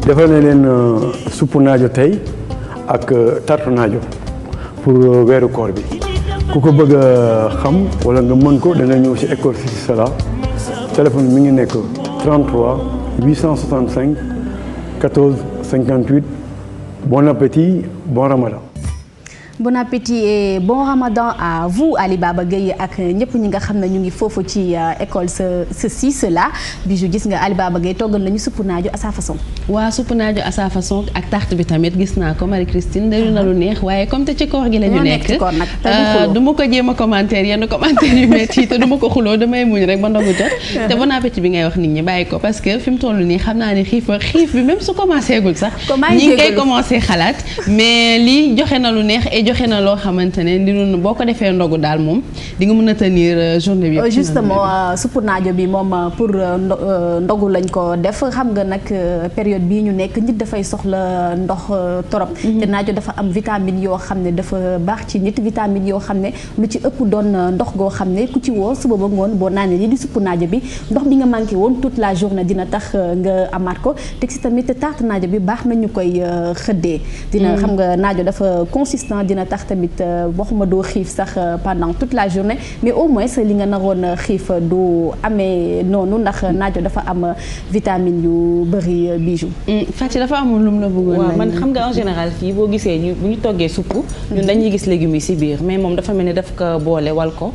defal na leen suppu naajo tey ak tartu naajo pour weeru koor bi ku ko bëgg a xam wala nga mën ko da nga ñëw ci école Cissé Salah téléphone mi ngi nekk 33 865 14 58 bon appétit bon ramadan. Bon appétit et bon ramadan à vous Ali Baba Gueye ak ñëpp ñi nga xam ne ñu ngi foofu ci école ceci cela Bijou gis nga Ali Baba Gueye toggal nañu suppu naajo à sa façon. waaw suppu naajo à sa façon ak tarte bi tamit gis naa ko Marie Christine dañu na lu neex waaye comme te ci koor gi la ñu nekk du ma ko jéem a commentaire yenn commentaire yu métti te du ma ko xuloo damay muñ rek ba ndogu jot te bon appétit bi ngay wax nit ñi bàyyi ko parce que fi mu toll nii xam naa ne xiif bi même su commencé gul sax ñi ngi koy commencé xalaat mais lii joxe na lu neex joxe na loo xamante ne li boo ko defee ndogu daal moom di nga mën a tenir journée bi. justement suppu naajo bi moom pour ndogu lañ ko def xam nga nag période bii ñu nekk nit dafay soxla ndox torop te naajo dafa am vitamine yoo xam ne dafa baax ci nit vitamine yoo xam ne lu ci ëpp doon ndox goo xam ne ku ci woo suba ba ngoon boo naanee lii di suppu naajo bi ndox bi nga manqué woon toute la journée dina tax nga amaat ko te si tamit tarte naajo bi baax na ñu koy xëddee. dina xam nga naajo dafa consistant dina tax tamit waxuma doo xiif sax pendant toute la journée mais au moins li nga naroon xiif du amee noonu ndax naajo dafa am vitamine yu bëri Bijou. Faty dafa amul lum la bëggoon. waaw man xam nga en général fii boo gisee bu ñu toggee supp ñun dañuy gis légumes yi si biir mais moom dafa mel ni daf ko boole wal ko.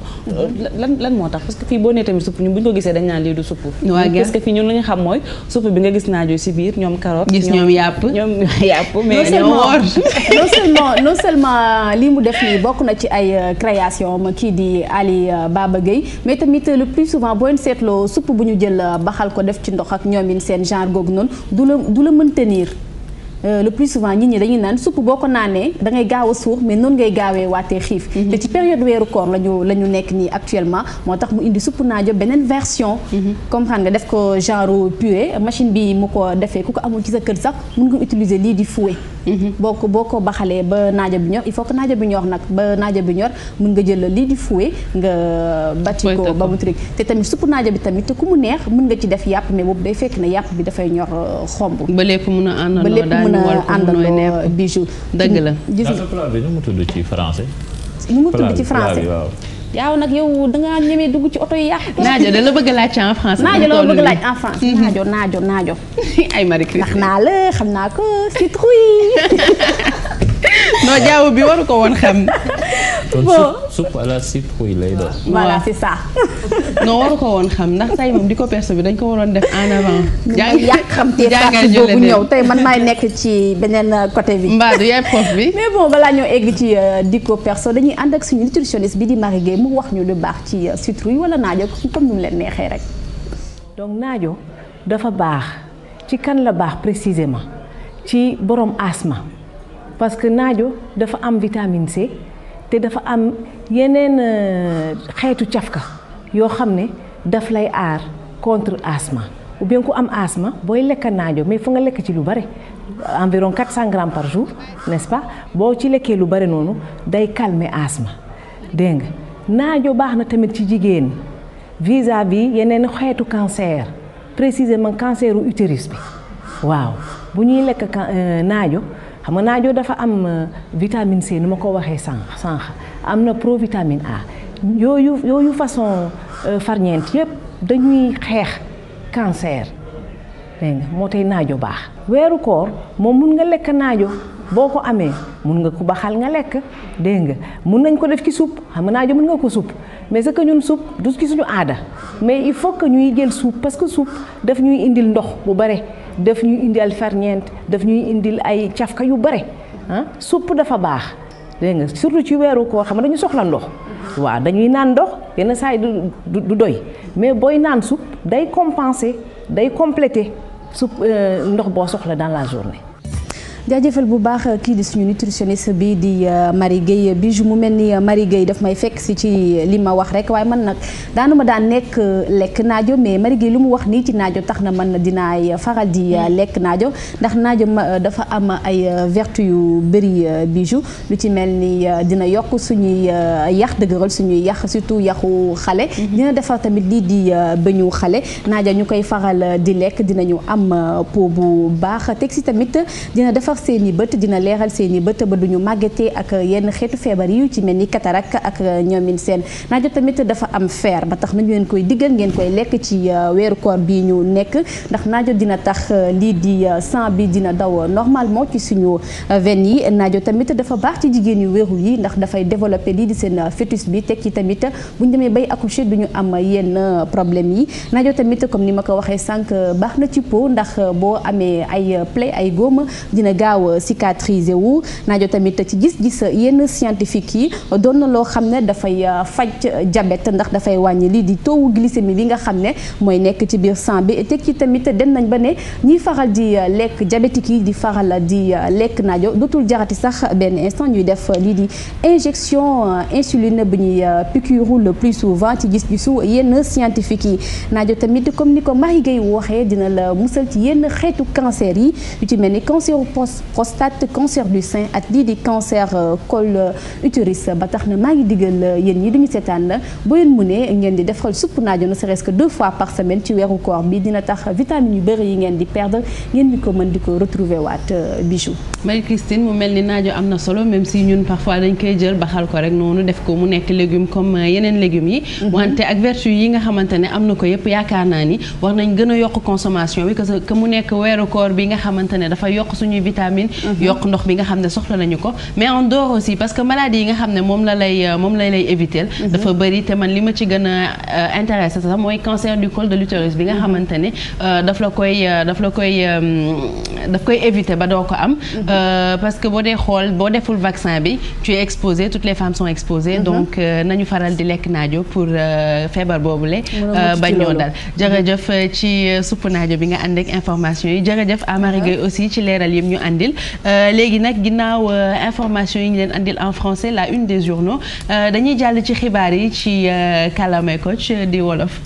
lan moo tax parce que fii boo nee tamit supp ñun bu ñu ko gisee dañ naan lii du supp. parce que fii ñun la ñu xam mooy supp bi nga gis naajo si biir ñoom carotte. gis ñoom yàpp mais non seulement lii mu def nii bokk na ci ay création ma kii di Ali Baba Gueye mais tamit le plus souvent boo leen seetloo supp bu ñu jël baxal ko def ci ndox ak ñoomin seen genre googu noonu du la mën tenir le plus souvent nit ñi dañuy naan supp boo ko naanee da ngay gaaw a suux mais noonu ngay gaawee waatee xiif te ci période weeru koor la ñu nekk nii actuellement moo tax mu indi supp naajo beneen version comme xam nga def ko genre puée machine bi mu ko defee ku ko amul ci sa kër sax mun nga utiliser lii di fouet boo ko baxalee ba naajo bi ñor il faut que naajo bi ñor nag ba naajo bi ñor mun nga jël lii di fouet nga bati ko ba mu truc te tamit supp naajo bi tamit ku mu neex mun nga ci def yàpp mais boobu day fekk ne yàpp bi dafay ñor xomb ba lépp mun a àndandoo Bijou dëgg la. gis nga plat bi nu mu tudd ci français. nu mu tudd ci français yaaw nag yow dangaa ñemee dugg ci oto yi yàq. naajo da la bëgg a laaj en français. naajo la bëgg a laaj en français. naajo. ay Marie Christine ndax naa la xam naa ko citrouille. non jaaw bi waru ko woon xam. bon soupe à la citrouille lay doon. voilà c'est ça. non waru ko woon xam ndax tey moom di ko perso bi dañ ko waroon def en avant. yàq xam te partie boobu ñëw tey man maay nekk ci beneen côté bi. mbaa du yaay prof bi. mais bon balaa ñoo egg ci di ko perso dañuy ànd ak suñu nutritionniste bi di Marie Gueye mu wax ñu lu baax ci citrouille wala naajo comme nu mu leen neexee rek. donc naajo dafa baax ci kan la baax précisément ci borom asthme parce que naajo dafa am vitamine C te dafa am yeneen xeetu cafka yoo xam ne daf lay aar contre asthme ou bien ku am asthme booy lekk naajo mais fu nga lekk ci lu bare environ 400 grammes par jour n'est-ce pas boo ci lekkee lu bare noonu day calmer asthme dégg nga naajo baax na tamit ci jigéen vis-à-vis yeneen xeetu cancer précisément canceru utérus bi waaw bu ñuy lekk naajo xam nga naajo dafa am vitamine C nu ma ko waxee sànq am na provitamine A yooyu façon farñeent yëpp dañuy xeex cancer dégg nga moo tey naajo baax weeru koor moom mun nga lekk naajo boo ko amee mun nga ko baxal nga lekk dégg nga mun nañ ko def ci soupe xam nga naajo mun nga ko soupe mais c'est que ñun soupe du ci suñu aada mais il faut que ñuy jël soupe parce que soupe daf ñuy indil ndox bu bare daf ñuy indil ferñeent daf ñuy indil ay cafka yu bare ah soupe dafa baax dégg nga surtout ci weeru koor xam nga dañu soxla ndox waaw dañuy naan ndox yenn saa yi du doy mais booy naan soupe day compenser day compléter soupe ndox boo soxla dans la journée. jaajëfal bu baax kii di suñu nutritionniste bi di Marie Guèye Bijou mu mel ni Marie Guèye daf may fekk si ci li ma wax rek waaye man nag daanuma daan nekk lekk naajo mais Marie Guèye lu mu wax nii ci naajo tax na man dinaay faral di lekk naajo ndax naajo dafa am ay vertu yu bëri Bijou lu ci mel ni dina yokk suñuy yax dëgëral suñuy yax surtout yaxu xale dina defar tamit lii di bëñu xale naajo ñu koy faral di lekk dinañu am peau bu baax teg si tamit dina defar seeni bët dina leeral seeni bët ba duñu màggetee ak yenn xeetu feebar yi ci mel ni cataracte ak ñoomin seen naajo tamit dafa am fer ba tax nañu leen koy diggal ngeen koy lekk ci weeru koor bii ñu nekk ndax naajo dina tax lii di sang bi dina daw normalement ci suñu veine yi naajo tamit dafa baax ci jigéen yu wéeru yi ndax dafay développer lii di seen fœtus bi teg ci tamit bu ñu demee bay accoucher duñu am yenn problème yi naajo tamit comme ni ma ko waxee sànq baax na ci peau ndax boo amee ay plaie ay góom dina gaaw cicatriser wu naajo tamit ci gis-gis yenn scientifique yi doon na loo xam ne dafay faj diabète ndax dafay wàññi lii di taux glycémie bi nga xam ne mooy nekk ci biir sang bi teg ci tamit dem nañ ba ne ñiy faral di lekk diabétique yi di faral di lekk naajo dootul jarati sax benn instant ñuy def lii di injection insuline bi ñuy piqûre le plus souvent ci gis-gisu yenn scientifique yi naajo tamit comme ni ko Marie Guèye waxee dina la musal ci yenn xeetu cancer yi yu ci mel ni cancer prostate cancer du sein ak lii di cancer col utérus ba tax na maa ngi digal yéen ñi duñu seetaan la boo leen mënee ngeen di defal supp naajo ne serait-ce que 2 fois par semaine ci weeru koor bi dina tax vitamines yu bëri yi ngeen di perdre ngeen di ko mën di ko retrouver waat Bijou. Marie-Christine mu mel ni naajo am na solo même si ñun parfois dañ koy jël baxal ko rek noonu def ko mu nekk légume comme yeneen légumes yi wante ak vertu yi nga xamante ne am na ko yëpp yaakaar naa ni war nañ gën a yokk consommation bi que mu nekk weeru koor bi nga xamante ne dafa yokk suñuy vitamine yokk ndox bi nga xam ne soxla nañu ko mais en dehors aussi parce que maladie yi nga xam ne moom la lay éviter dafa bëri te man li ma ci gën a intéressé sax mooy cancer du col de l'utérus bi nga xamante ne daf koy éviter ba doo ko am parce que boo dee xool boo deful vaccin bi tu es exposé toutes les femmes sont exposées donc nañu faral di lekk naajo pour feebar boobule bañ ñoo dal jërëjëf ci supp naajo bi nga ànd ak information yi jërëjëf à Marie Guèye aussi ci leeral yëpp ñu àndil léegi nag ginnaaw information yi ñu leen àndil en français la une des journaux dañuy jàll ci xibaar yi ci kàllaamay Kocc di wolof.